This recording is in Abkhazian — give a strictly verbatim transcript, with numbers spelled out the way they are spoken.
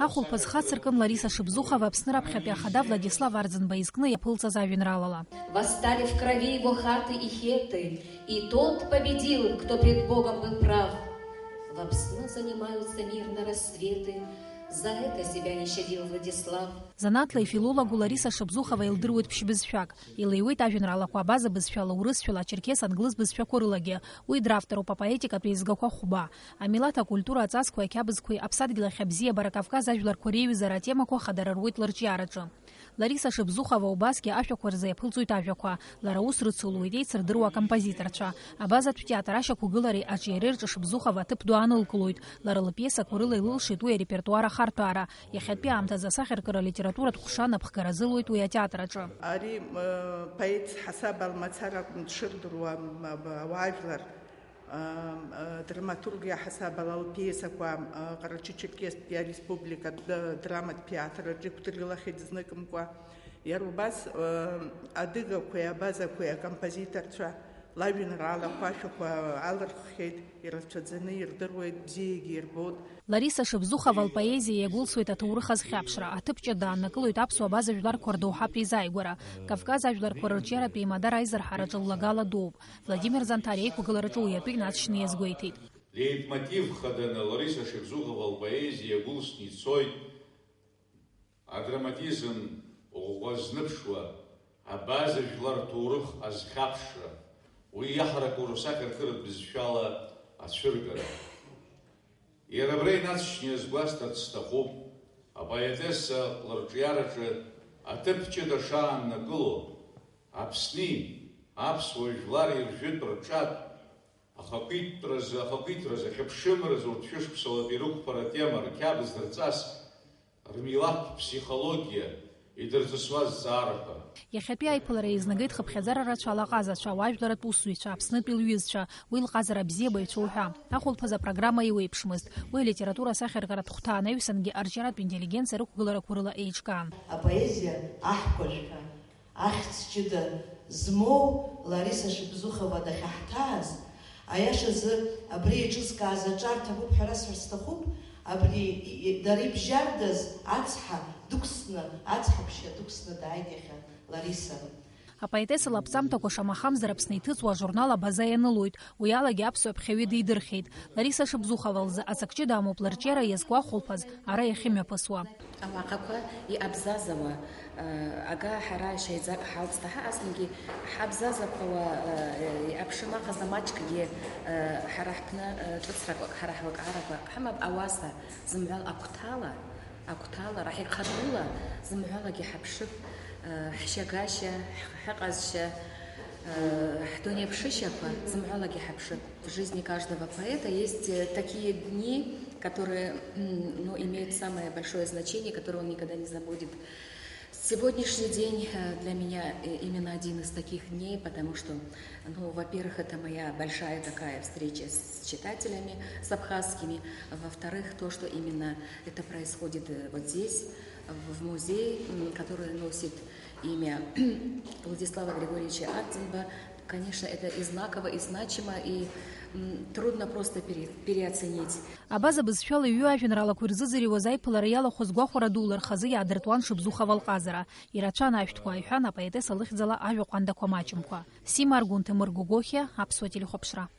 Ахәылԥаз хацыркын Лариса Шыбзухова Аԥсны раԥхьатәи ахада Владислав Арӡынба изкны иаԥылҵаз ажәеинраалала. Восстали в крови его хаты и хеты, и тот победил, кто пред Богом был прав. В Апсны занимаются мирно рассветы, за это себя не щадил Владислав. Занааҭла ифилологу Лариса Шыбзухова илдыруеит ԥшь бызшәак. Илеиуеит ажәеинраалақәа абаза бызшәала, урысшәала, ачерқьес, англыз бызшәақәа рылагьы. Уи дравторуп апоетикатә еизгақәа хәба. Амилаҭ акультура аҵасқәеи ақьабзқәеи аԥсадгьыл ахь абзиабара Кавказ ажәларқәа реиҩызара атемақәа хадара руеит лырҿиараҿы. Лариса Шыбзухова убасгьы ашәақәа рзы иаԥылҵоит ажәақәа. Лара ус рыцулоит еицырдыруа акомпозиторцәа. Абазатә театр ашьақәгылареи аҿиареи рҿы Шыбзухова аҭыԥ ду аанылкылоит. Лара лпиесақәа рыла илылшеит уи арепертуар ахарҭәаара. Иахьатәи аамҭазы асахьаркыра алитературатә ҟәша напхгара азылуеит уи атеатр аҿы. Ари, э, поет ҳасаб ала мацара акәын дшырдыруа, м, аб-, ауаажәлар, э, э, драматургиа ҳасаб ала лпиесақәа, э, Ҟарачы-Черкесктәи ареспубликатә, э, драматә театр аҿы иқәдыргылахьеит зныкымкәа. Иара убас, э, адыгақәеи абазақәеи акомпозиторцәа лажәеинраалақәа ашәақәа алырххьеит, ирацәаӡаны ирдыруеит, бзиагьы ирбоит. Лариса Шыбзухова лпоезиа иагәылсуеит аҭоурых азхьаԥшра, аҭыԥ ҷыда ааннакылоит аԥсуа абаза жәларқәа рдоуҳатә реизааигәара. Кавказ ажәларқәа рырҿиаратә еимадара аизырҳараҿы ллагала дууп. Владимир Занҭариа иқәгылараҿы уи атәы инаҵшьны иазгәеиҭеит. Леитмотив хаданы Лариса Шыбзухова лпоезиа иагәылсны ицоит. Адраматизм ӷәӷәа зныԥшуа, абаза жәлар рҭоурых азхьаԥшра, уи иаҳаракыроу сахьаркыратә бызшәала ацәыргара. Иара абра инаҵшьны иазгәасҭарц сҭахуп, апоетесса лырҿиараҿы аҭыԥ ҷыда шааннакыло, Аԥсни аԥсуа жәлари ржәытә рҿатә ахақәиҭтәразы, ахақәиҭразы, ахьыԥшымразы урҭ шәышықәсалатәи рықәԥара атема, рқьабз, рҵас, рмилаҭтә ԥсихологиа идырҵысуа азҵаарақәа. Иахьатәи аиԥылара еизнагеит хыԥхьаӡара рацәала аҟазацәа, ауаажәларратә усзуҩцәа, Аԥснытәи лҩызцәа, уи лҟазара абзиабаҩцәа уҳәа. Ахәылԥаз апрограмма еиуеиԥшмызт. Уи алитература асахьаркыратә хәҭа анаҩсангьы арҿиаратә интеллигенциа рықәгыларақәа рыла еиҿкаан. Апоезиа аҳкәажәҳәа, ахьӡ ҷыда змоу Лариса Шыбзухова дахьаҳҭааз, аиашазы абри еиҿызкааз аҿар ҭабуп ҳәа расҳәар сҭахуп, абри и-, и-, дара ибжьардаз ацҳа дықәсны, ацҳа ԥшьа дықәсны дааит иахьа Лариса. Апоетесса лаԥҵамҭақәа шамахамзар Аԥсны иҭыҵуа ажурнал Абаза ианылоит, уи алагьы аԥсуа ԥхьаҩы дидырхьеит. Лариса Шыбзухова лзы ацак ҷыда амоуп лырҿиара иазку ахәылԥаз ара иахьымҩаԥысуа. Ауахақәа иабзазауа, э, ага ҳара шеиҵак ҳалҵ даҳа аснгьы ҳабзазақәауа, э, иаԥшым ахаза маҷкгьы, э, ҳара ҳпны, э, ҿыцрақәак, ҳара ҳлакаарақәа ҳамап, ауаса зымҳәал агәҭала, агәҭала, раҳ ихатәыла зымҳәалагьы ҳаԥшып, э, ҳшьагашьа, ҳ-, ҳыҟазшьа, э, ҳдунеиԥшышьақәа зымҳәалагьы ҳаԥшып. В жизни каждого поэта есть, э, такие дни, которые, м, ну, имеют самое большое значение, которые он никогда не забудет. Сегодняшний день, э, для меня, э, именно один из таких дней, потому что, ну, во-первых, это моя большая такая встреча с читателями, с абхазскими. Во-вторых, то, что именно это происходит, э, вот здесь, в, в музее, м, который носит имя Владислава Григорьевича Ардзинба, конечно, это и знаково, и значимо, и, м, трудно просто пере-, переоценить. Абаза бызшәала иҩу ажәеинраалақәа ирзыӡырҩуаз аиԥылара иалахәыз гәахәара дула рхазы иаадыртуан Шыбзухова лҟазара. Ирацәан ашәҭқәа, иҳәан апоетесса лыхьӡала ажәа ҟәандақәа маҷымкәа. Сима Аргәын, Ҭемыр Гогохиа, Аԥсуа телехәаԥшра.